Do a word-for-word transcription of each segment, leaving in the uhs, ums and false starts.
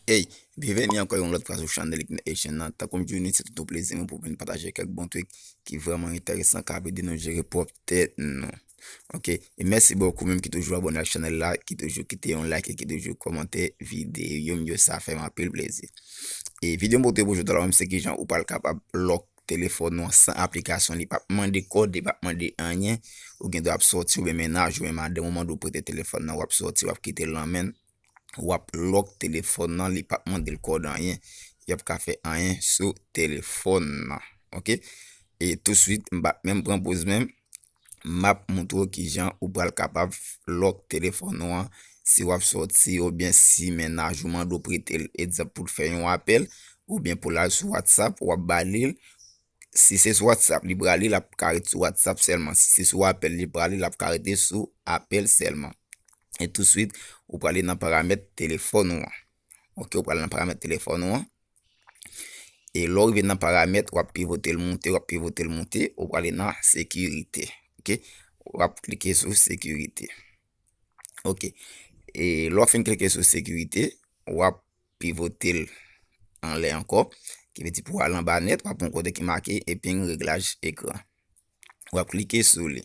Hey, byenveni ankò yon lòt fwa sou chanèl Ignite Haitian nan. Tankou m toujou di, se tout yon plezi mwen pou vin pataje kèk bon trik ki vrèman enteresan, k ap ede nou jere pwòp tèt nou. Ok, e mèsi bokou menm ki toujou abòne ak chanèl la, ki toujou kite yon like e ki toujou kòmante videyo m yo, sa fè m anpil plezi. E videyo m pote pou jodi a la menm se kijan ou pral kapab lòk telefòn ou an san aplikasyon, li p ap mande kòd, li p ap mande anyen, ou gen dwa ap sòti oubyen mennaj ou menm madanm ou mande w prete telefòn nan, w ap sòti, w ap kite l nan men l, w ap lòk telefòn nan, li p ap mande l kòd anyen, y ap ka fè anyen sou telefòn nan, ok? E touswit, m p ap menm pran poz menm, m ap montre w kijan ou pral kapab lòk telefòn ou an, si w ap sòti oubyen si mennaj ou mande w prete l, egzanp, pou l fè yon apèl, oubyen pou l al sou WhatsApp, w ap ba li l, si se sou WhatsApp li prale, l ap ka ret sou WhatsApp sèlman. Si se sou apèl li prale, l ap ka rete sou apèl sèlman. E touswit, ou prale nan paramèt telefòn ou an. Ok, ou prale nan paramèt telefòn ou an. E lè w rive nan paramèt, w ap pivote l monte, w ap pivote l monte, ou prale nan sekirite. Ok, w ap klike sou sekirite. Ok, e lè w fin klike sou sekirite, w ap pivote l anlè ankò, ki vle di pou w al anba nèt, w ap yon kote ki make épingle réglage écran. W ap klike sou li.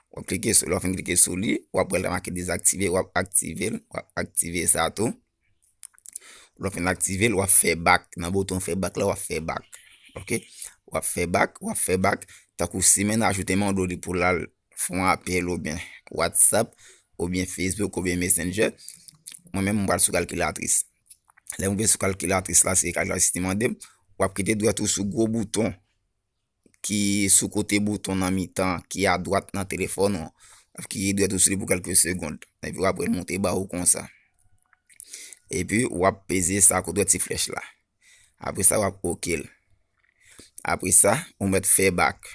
W ap klike sou, lè w fin klike sou li, w ap wè l make dezaktive, w ap aktive l, w ap aktive sa tou. Lè w fin aktive l, w ap fè back. Nan bouton fè back la, w ap fè back. Ok? W ap fè back, w ap fè back. Tankou si mennaj ou te mande w li pou l al fè yon apèl oubyen WhatsApp, oubyen Facebook, oubyen Messenger, mwen menm, mwen pral sou kalkilatris. Lè mwen rive sou kalkilatris la, se kalkilatris li mande m, w ap kite dwèt ou sou gwo bouton ki sou kote bouton nan mitan, ki adwat nan telefòn ou an. W ap kite dwèt ou sou li pou kèlke segonn. Epi w ap wè l monte ba ou konsa. Epi w ap peze sa kote w wè ti flèch la. Apre sa, w ap oke l. Apre sa, ou mèt fè back.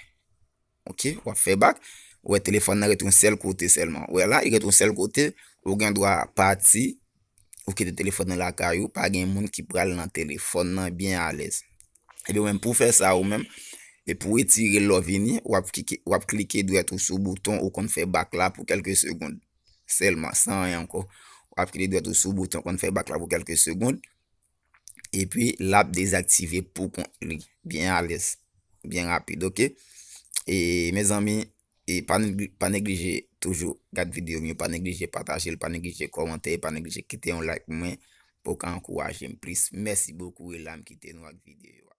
Ok, w ap fè back. Ou wè telefòn nan ret yon sèl kote sèlman. Ou wè la, li ret yon sèl kote, ou gen dwa pati, ou kite telefòn nan lakay ou, pa gen moun ki pral nan telefòn nan byen alèz. Ebyen, ou menm pou fè sa ou menm, e pou retire l lè w vini, w ap klike, w ap klike dwèt ou sou bouton ou konn fè back la pou kèlke segonn sèlman, san anyen ankò. W ap klike dwèt ou sou bouton konn fè back la pou kèlke segonn. Epi l ap dezaktive pou kont li. Byen alèz, byen rapid, ok? E mezanmi, e pa negli-, pa neglije toujou gad videyo m yo, pa neglije pataje l, pa neglije kòmante, pa neglije kite yon like pou mwen, pou w ka ankouraje m plis. Mèsi bokou, e la m kite nou ak videyo a.